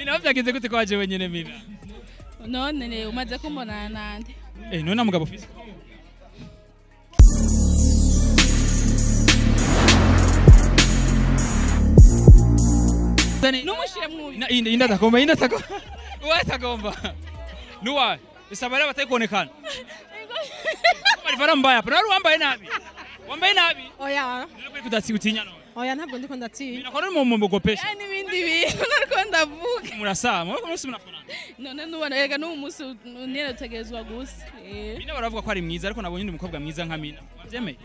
Mina vyagenze gute ko waje wenyene Mina? None ne umaze kumbonana nande. None mugabo ufise. Numushire mwubi. Na inda tagomba inda tagomba. Uwa tagomba. Nuwa isabara batayikuonekana. Marifara mbaya, pero wambaye nabi. Wambaye nabi. Oya. Nuri kudatsi utinya none. Oya ntabwo ndiko ndatinya. Mina ko mu mugopesha. Yani ibindi bintu nariko ndavuga. Murasama, mwe musi munafanana. None nubona erega n'uyu munsi nyene utegerezwa gusa. Mina baravuga ko ari mwiza ariko nabonye ndi umukobwa mwiza nka Mina. Wavyemeye?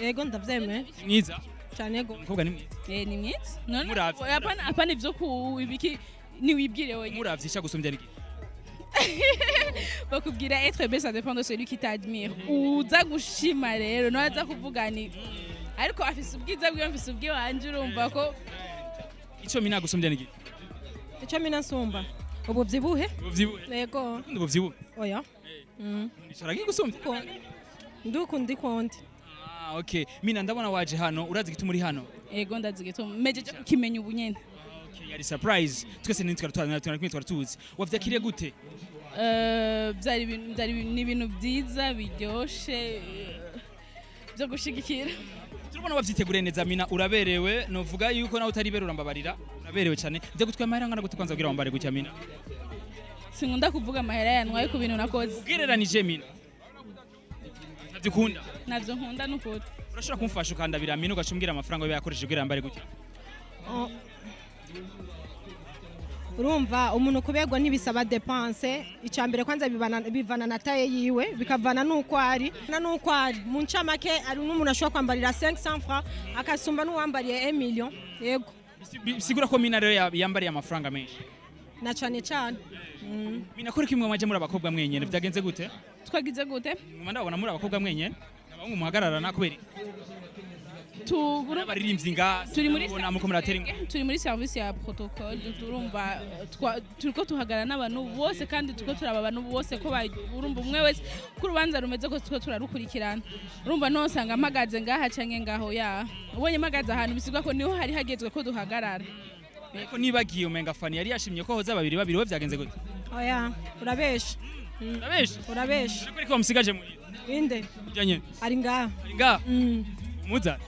Yego ndavyemeye. Mwiza? Cyane go. Umukobwa ni mwiza. Ni mwiza. None apana ivyo ku ibiki ni wibwire wenyine. Muravye isha gusumbya niki? Bakubwira être belle ça dépend de celui qui t'admire. Uza gushima rero no aza kuvuga ni ariko afise ubwiza bwiwe afise ubwiwanje urumva ko ico Mina gusumbya niki? Ico Mina nsumba ubuvyibuhe? Ubuvyibuhe. Yego. Ukunda ubuvyibuhe? Oya. Nicara gigusumbya. Ndukundi kondi. Ah okay. Mina ndabona waje hano urazi gituma uri hano? Yego ndazi gituma. Mejeje kimenya ubunyene. Okay, yari surprise. Twese nitwara twara tuzi. Wavyakiriye gute? Byari ibintu byiza biryoshe byo gushigikira. Turabona wavyiteguriye neza Mina uraberewe novuga yuko nawe utari berura mbabarira uraberewe cyane. Nze gutwa amahera ngana gute kwanza kugira wambare gutya Mina? Sinkunda kuvuga amahera yanwaye ku bintu nakoze. Ugereranije Mina. Navyukunda? Navyo nkunda nukuri. Urashobora kumfasha ukandabira Mina ugacumbwira amafaranga yawe yakoresheje kugira yambare gutya? Urumva umuntu kuberwa ntibisaba dépense icambere kwanza bivana na taye yiwe bikavana nuko ari na nuko ari mu ncamake ari n'umuntu ashobora kwambarira 500 francs akasumba n'uwambariye 1 million. Yego sigura ko Mina rero yambariye amafaranga menshi na cyane cyane. Mina kuri kimwe mwaje muri abakobwa mwenyene byagenze gute? Twagize gute? Mwa ndabona muri abakobwa mwenyene abahungu muhagararana kubera turi muri service ya protocole turumva turiko tuhagara n'abantu bose kandi turiko turaba abantu bose ko urumva umwe wese ku rubanza rumeze ko turiko turarukurikirana urumva no sanga mpagaze ngaha canke ngaho ya ubonye mpagaze ahantu bisigwa ko niho hari hagezwe ko duhagarara. Ariko nibagiye umenga Fani yari yashimye ko hoza babiri babiri we byagenze gute? Oya urabesha. Urabesha? Urabesha. Ariko bamusigaje muri inde? Ujanye. Ari ngaha. Ari ngaha? Muza.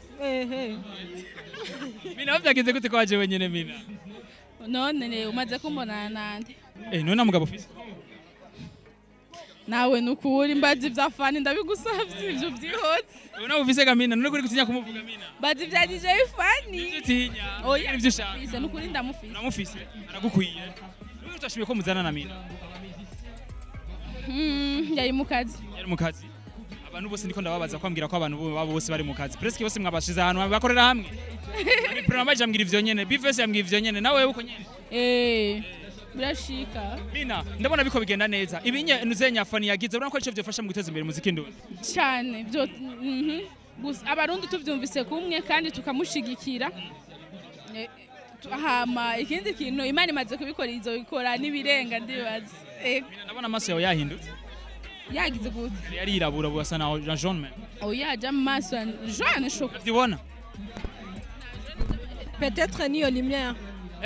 Mina vyagenze gute ko waje wenyene Mina? None ne umaze kumbonana nande. None mugabo ufise? Nawe nukuri mbazi ivya Fani ndabigusavye ivyo byihotse. None ufise ga Mina none kuri gutinya kumuvuga Mina? Mbazi ivya DJ Fani. Utinya. Oya ivyo ushaka. Ufise nukuri ndamufise. Ndamufise aragukwiye. None utashimiye ko muzana na Mina? Yari mu kazi. Yari mu kazi. Abantu bose ndiko ndababaza kwambwira ko abantu babo bose bari mu kazi. Presque bose mwabashize ahantu bakorera hamwe. Ni programa jambwira ivyo nyene, Bifes yambwira ivyo nyene, nawe uko nyene. Birashika. Mina ndabona biko bigenda neza. Ibinye nuzenya Fani yagize urabona ko ico vyofasha mu guteza imbere muziki ndundi. Cyane byo gusa abarundi tuvyumvise kumwe kandi tukamushigikira. Hama ikindi kintu Imana imaze kubikora izo ikora nibirenga ndibaza. Mina ndabona amaso yawe yahindutse. Yagize gute? Yari yirabura basa na jaune men. Oya ja maso jaune chocolat. Uvyibona? Peut-être niyo lumière.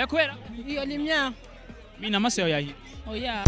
Kubera? Iyo lumière. Mina amaso yawe yahindutse. Oya.